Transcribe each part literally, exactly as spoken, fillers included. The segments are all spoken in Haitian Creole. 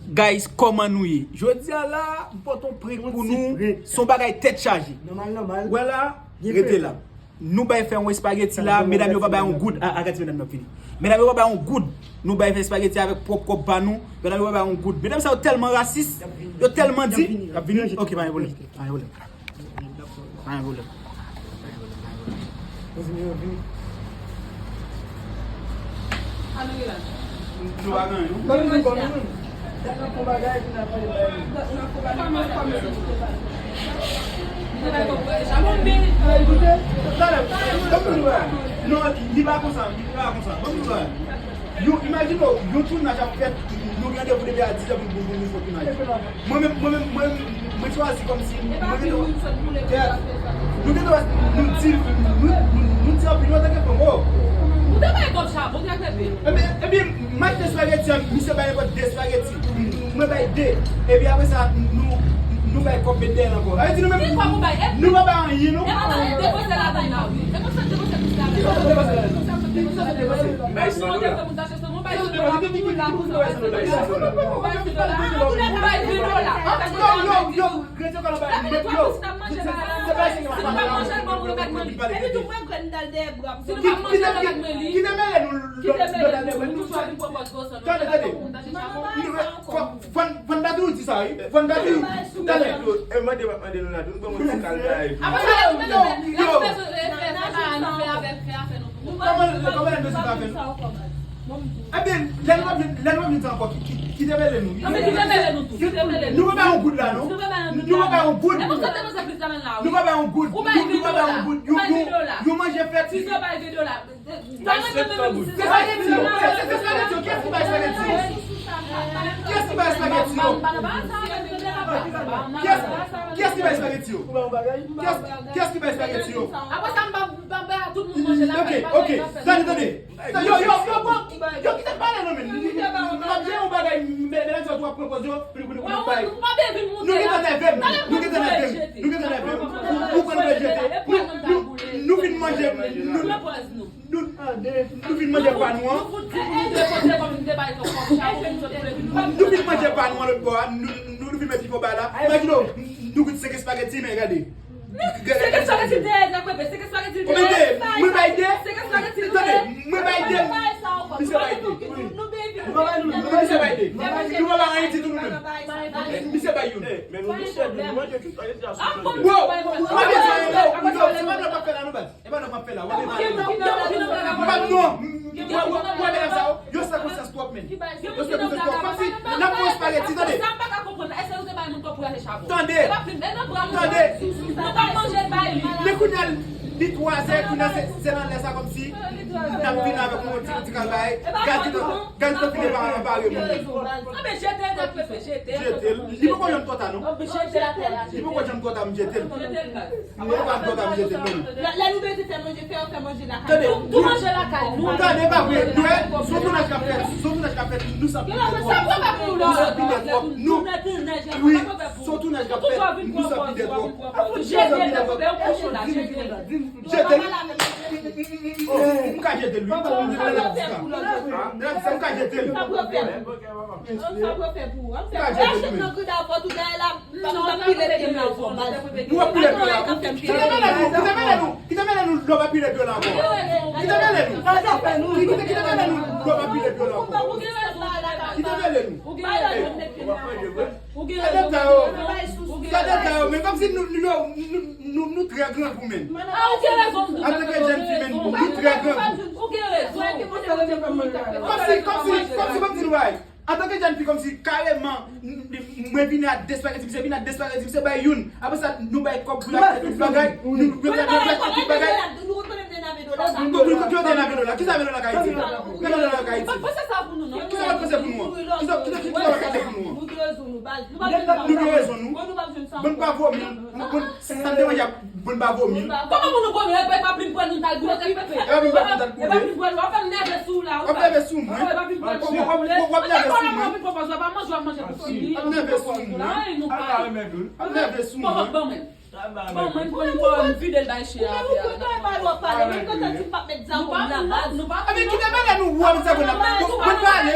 Guys, kòman nou ye? Jodi a la, m pote yon prank pou nou. Se yon bagay tèt chaje. Nòmal, nòmal. Wè la, rete la. Nou bay fè yon espageti la, medam yo pa bay yon goud. A, a, gade medam yo ap vini. Medam yo pa bay yon goud. Nou bay fè espageti avèk pwòp kòb pa nou. Medam yo pa bay yon goud. Medam sa yo tèlman rasis. Yo tèlman di. Y ap vini? Ok, pa gen pwoblèm. Pa gen pwoblèm. Pa gen pwoblèm. Pa gen pwoblèm. Pa gen pwoblèm. Pa gen pwoblèm. Mezanmi, yo vini. Nou pa gen anyen, non? Ban nou, ban nou. N ap fè yon bagay, epi n ap pale bagay. N ap fè yon bagay. Talè, ban m di nou bagay. Non, li pa konsa, li pa konsa. Ban m di nou bagay. Yo, imajine w, yon tounaj ap fèt, nou gen randevou depi a dizè pou, pou, pou nou fè tounaj. Mwen menm, mwen menm, mwen menm, mwen chwazi kòmsi, mwen gen dwa, nou gen dwa, nou di, nou, nou, nou di anpil antanke fanm, oh. Ou te bay kòb chabon, te ak pepe. Ebyen, ebyen, m achte espageti an, misye bay nenpòt de espageti. Mwen bay de. Epi apre sa, nou, nou bay kòb met dèyè l ankò. Sa vle di nou menm, nou pa bay anyen, non? E pa bay, depanse ladann la, wi. E konsa depanse plis ladann la. Ki sa w depanse ladann la? Ki sa w depanse? Bay san dola. Yo, yo, yo, rete kòlè ba yo, yo. Se, se, se pa se ki pa pale la. Kite, kite, kite mele nou lòt, lòt ane, nou chwazi. Tande, tande. Fò, fò n pa toujou di sa, wi. Fò n pa toujou. Talè. E mande, mande nou la, nou ban mwen ti kal bay. Yo, yo. Kòman, kòman lè nou se pa fè nou? Ebyen, lè nou pa vin, lè nou pa vin sa ankò, ki, ki, ki te mele nou? Anben, ki te mele nou tou? Ki te mele nou? Nou pa bay yon goud la, non? Nou pa bay yon goud. Nou pa bay yon goud. E konsa te panse plis ladann la, wi. Nou pa bay yon goud. Ou bay ven dola. Ou bay ven dola. Yon, yon, yon manje fèt. Tizò bay ven dola. Se espageti yo. Se, se, se espageti yo. Kiyès ki bay espageti yo? Kiyès ki bay espageti yo? Kiyès, kiyès ki bay espageti yo? Kiyès, kiyès ki bay espageti yo? Apre sa, m pa, m pa bay tout moun manje la. Ok, ok. Tande, tande. Yo, yo, yo, bon, yo kite pale non, men. M ap di yon bagay, men, men, sa w ap pran pòz yo, pou, pou, pou nou bay. Nou gentan nève m. Nou gentan nève m. Nou gentan nève m. Ou, ou konn mwen jete. Nou, nou, nou vin manje. Nou, nou, nou vin manje pa nou an. Nou vin manje pa nou an lòt bò a. Nou, nou, nou vin met pifò ba la. Imajine w, nou goute senk espageti, men gade. Senk espageti dèyè, nèg pepe, senk espageti dèyè. Mwen bay de. Senk espageti dèyè. Tande, mwen bay de. Misye bay de. Misye bay de. Nou pa bay anyen ditou nou menm. Misye bay youn. Men nou, misye, nou manje tout espageti a sou. Bro, mwen bay de. Yo, yo, se pa blòf m ap fè la non, baz. E pa blòf m ap fè la. W ap pale. M pa non. W ap, w ap, w ap, w ap, yo san konsyans twòp, men. Yo san konsyans twòp. Kòmsi n ap fè yon espageti, tande. Sa m pa ka konprann, èske nou te bay moun kòb pou y achte chabon? Tande. E pa plim, e nan bra nou. Tande. Nou pa manje l bay li. Men kounye a, li twazè, kounye a se, se nan lè sa kòmsi n ap vin avèk yon ti, ti kal bagay. Gad li nan, gad li nan fini pa anpare moun. Anben jete l, nèg pepe, jete l. Jete l. Li poko janm twò ta, non. Anben jete l. Li poko janm twò ta, m jete l. Jete l, baz. Li poko janm twò ta, m jete l, non. Lè, lè nou bezwen fè manje, fè, fè manje lakay nou. Tou, tou manje lakay nou. Tande, pa vre. Nou wè, se yon tounaj k ap fèt. Se yon tounaj k ap fèt. Nou san pile twòp. Nou san pile twòp. Nou, wi, se yon tounaj k ap fèt. Nou san pile twòp. Jete l, nèg pepe, yon kochon la, jete l. Jete l. M ka jete l, wi. M ka jete l. M ka jete l, wi. Nou ap pile pye la ankò. Kite mele nou, kite mele nou, kite mele nou, lè w ap pile pye la ankò. Kite mele nou. Kite, kite mele nou, lè w ap pile pye la ankò. Kite mele nou. Ou gen rezon. Ou gen rezon. Gade ta yo. Gade ta yo. Men kòmsi nou, nou, nou, nou, nou trè grangou, men. Ah, ou gen rezon. Antanke jèn fi, men, nou trè grangou. Ou gen rezon. Kòmsi, kòmsi, kòmsi, ban m di nou bagay. Antanke jèn fi, kòmsi, kareman, m, m, mwen vini ak de espageti, misye vini ak de espageti, misye bay youn. Apre sa, nou bay kòb pou l achte tout bagay. Nou, nou, nou, nou achte tout bagay. Nou, nou, nou, nou, nou, nou, kisa ven dola k ap di? Kisa ven dola k ap di? Kisa w ap panse pou nou an? Kisa, kisa, kisa w ap panse pou nou an? Nou gen rezon, nou. Bon, nou pa vomi. Bon, sa n te manje, bon, n pa vomi. Kòman pou nou vomi? E pa plim pwèl nou t al boule, nèg pepe. E pa plim pwèl nou t al boule. E pa plim pwèl, w ap fè m nève sou ou la, wi. W ap nève sou mwen. E pa plim pwèl nou t al boule. W ap nève sou mwen. E pa manje, w ap manje pou fini. W ap nève sou mwen. W ap nève sou mwen. Bon, bon, mwen. Bon, mwen, mwen, mwen vide l bay chen a. Ou menm ou kontan e pa lè w ap pale, mwen kontan di m p ap met zam nan baz. Ebyen, kite mele nou, ou ap met zam nan. Bon, bon, pale.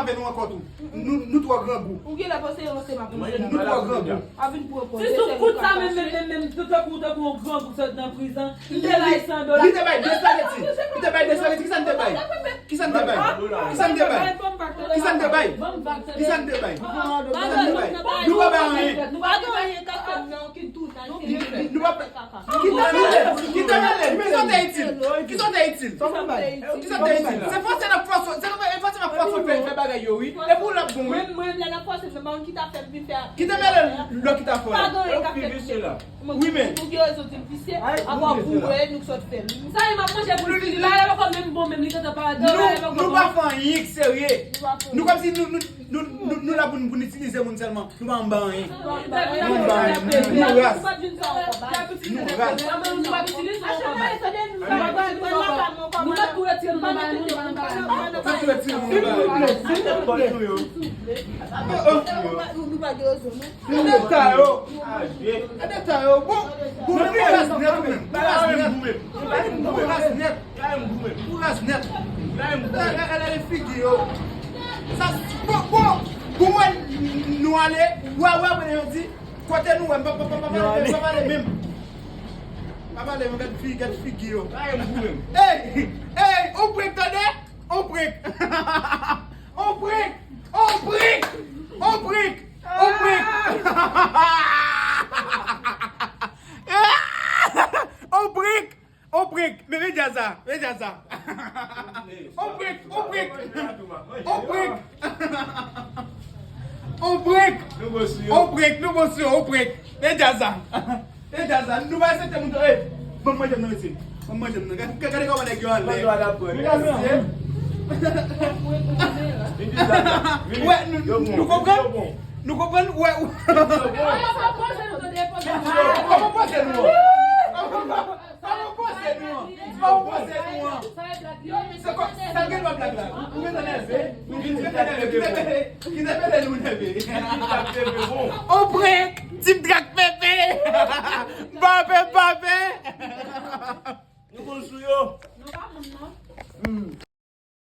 avè nou ankò tou. Nou, nou twò grangou. Ou gen lè panse yo se m ap Nou twò grangou. A vin pran pòz. Si sou kout sa menm, menm, menm, menm, tankou, tankou yon grangou sot nan prizon, li te bay san dola. Li te bay de spaghetti. Li te bay de spaghetti. Kisa n te bay? Kisa n te bay? Kisa n te bay? Kisa n te bay? Kisa n te bay? Kisa n te bay? Nou pa bay anyen. Nou pa bay anyen k ap fè m nan ki tou nan ki Nou pa bay. Kite m ale. Kite m ale. Kisa w te itil? Kisa w te itil? Kisa w te itil? Se fòse n ap fòse, se fòse n ap fòse w fè, fè bagay yo, wi. Epi w l ap bon, wi. Mwen, mwen, lè n ap fòse m, se pa yon ki ta fè m vin fè. Kite m ale lè w ki ta fè. Pa gen anyen k ap fèt. Wi, men. Nou gen rezon di l visye. Apa pou wè nou sot fè. Sa e m ap manje pou l fini. Bagay la poko menm bon, menm li gentan pa. Nou, nou pa fè anyen k serye. Nou kòmsi nou, nou, nou, nou, nou la pou n, pou n itilize moun sèlman. Nou pa anba anyen. Nou anba anyen. Nou ras. Nou ras. Nou pa tou retire nou nan bagay, nou pa anba anyen. Silvouplè, silvouplè. Nou pa gen rezon, non. Gade ta yo. Gade ta yo. Bon, bon, bon, ras nèt ou menm. Bon, ras nèt. Bon, ras nèt. Ou raz nèt. Gade, gade, gade figi yo. Sa, bon, bon, pou mwen, nou ale, wè, wè, mwen yo di, kote nou wè, m pa, pa, pa, pa pale, pa pale menm. Pa pale menm, gade fi, gade figi yo. Ey, ey, on prank, tande? On prank. On prank, on prank, on prank, on prank. On prank. On prank, men men djaz sa, men djaz sa. On prank, on prank. On prank. On prank. On prank, nou bon sou yo, on prank. Men djaz sa. Men djaz sa. Nou pa aksepte moun, eh, ban m manje m nan, mesye. Ban m manje m nan. Gade, gade kòman nèg yo anlè. Wè, nou, nou konprann? Nou konprann? Wè. Kòman poze nou? Kòman poze nou? Sa w panse nou an? Sa w panse nou an? Se kò, sa gen lwa blag la? Ou gentan nève? Ou gentan nève? Kite pete, kite pete nou nève. On prank, Team Drak Pepe. Bape, bape. Nou konn sou yo.